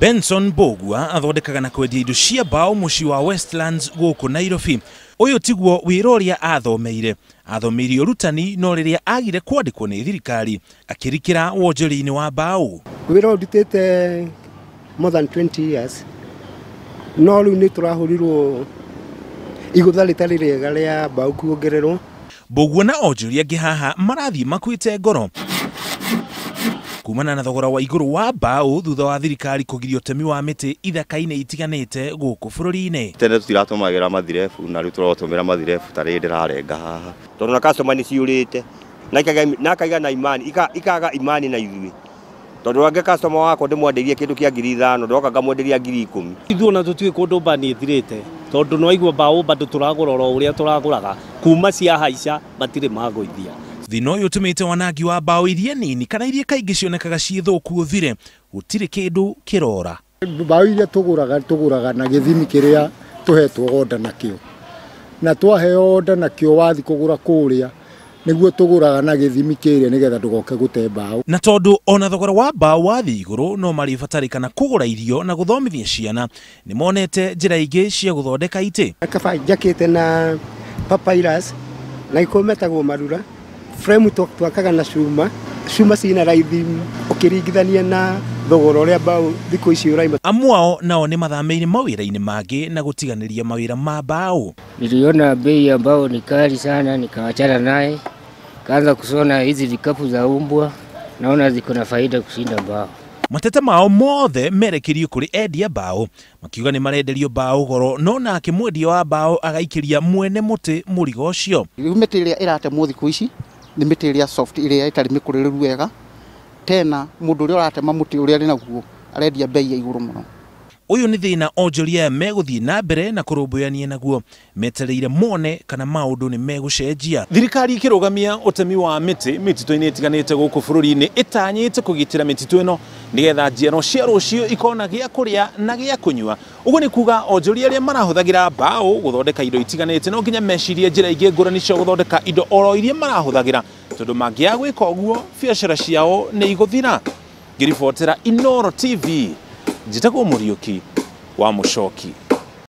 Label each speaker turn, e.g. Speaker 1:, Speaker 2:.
Speaker 1: Benson Mbugua athondekaga na kwendia indo cia mbaũ mũciĩ wa Westlands gũkũ Nairobi. Ũyũ tiguo wĩra ũrĩa athomeire. Athomeire ũrutani no rĩrĩa agire kwandĩkwo nĩ thirikari akĩrikĩra wonjoria-inĩ wa mbaũ.
Speaker 2: Wĩra ũndutĩte more than 20 years no rĩu nĩ tũrahũrirwo igũtha rĩtarĩ rĩega rĩa mbaũ kuongererwo.
Speaker 1: Mbugua na onjoria angĩ haha marathiĩ makuĩte ngoro kumana na thogora wa igũrũ wa mbaũ thutha wa thirikari kũgiria ũtemi wa mĩtĩ ithaka-inĩ itiganĩte gũkũ bũrũri-inĩ.
Speaker 3: Tene tũtiratũmagĩra mathirebu na rĩu tũratũmĩra mathirebu ta rĩrĩ ndĩrarenga haha.
Speaker 4: Tondũ na customer nĩ ciũrĩte na ikaiga na imani ikaga imani na ithuĩ. Tondũ angĩ customer wakwa ndĩmwendeirie kĩndũ kĩa 5,000 ndoka ngamwenderia 10,000.
Speaker 5: Ithuĩ ona tũtiũĩ kũndũ mbani ĩthirĩte tondũ no aigua mbaũ bado tũragũra oro ũrĩa tũragũraga kuma ciahaica matirĩ magũithia.
Speaker 1: Thĩna ũyũ ũtũmĩte wanangi wa mbaũ iria nini kana iria kaingĩ cionekaga ciĩ thũku ũthire, gũtirĩ kĩndũ kĩrora.
Speaker 6: Mbaũ iria tũgũraga na gĩthimi kĩrĩa tũhetwo order nakĩo, na twaheo order nakĩo wathi kũgũra kũrĩa nĩguo tũgũraga na gĩthimi kĩrĩa nĩgetha ndũgoke gũte mbaũ.
Speaker 1: Na tondũ ona thogora wa mbaũ wathiĩ igũrũ no marĩbatarĩkana kũgũra irio na gũthomithia ciana, nĩ monete njĩra ingĩ cia gũthondeka itĩ.
Speaker 2: Kaba njakĩte na papyrus na ikuo metagwo marura. Frame twakaga na cuma, cuma cina raithi ũkĩringithania na thogora ũrĩa mbaũ thikũ ici ũraima.
Speaker 1: Amwe ao nao nĩ mathamĩire mawĩra-inĩ mangĩ na gũtiganĩria mawĩra ma mbaũ.
Speaker 7: Niliona bei ya mbao ni kali sana nikawachana naye, kaanza kushona hizi vikapu za umbwa, naona ziko na faida kushinda mbao.
Speaker 1: Mateta mao mothe merekerio kũrĩ endia mbaũ makiuga nĩ marenderio mbaũ goro, no nake mwendia wa mbaũ agaikĩria mwene mũtĩ mũrigo ũcio.
Speaker 8: Rĩu mĩtĩ ĩrĩa ĩratemwo thikũ ici nĩ mĩtĩ ĩrĩa soft ĩrĩa ĩtarĩ mĩkũrĩrĩru wega, tena mũndũ ũrĩa ũratema mũtĩ ũrĩa arĩ naguo arendia bei ya igũrũ mũno.
Speaker 1: Ũyũ nĩ thĩna onjoria aya megũthiĩ na mbere na kũrũmbũyania naguo, metereire mone kana maũndũ nĩ megũcenjia. Thirikari ĩkĩrũgamia ũtemi wa mĩtĩ mĩtitũ-inĩ ĩtiganĩte gũkũ bũrũri-inĩ ĩtanyĩte kũgitĩra mĩtitũ ĩno nĩgetha njiaro cia rũciũ ikona gĩa kũrĩa na gĩa kũnyua. Ũguo nĩ kuga onjoria arĩa marahũthagĩra mbaũ gũthondeka indo itiganĩte no nginya mecirie njĩra ingĩ ngũrani cia gũthondeka indo oro iria marahũthagĩra, tondũ mangĩaga gwĩka ũguo biacara ciao nĩ igũthira. Ngĩribotera Inooro TV, njĩtagwo Mũriũki wa Mũcoki.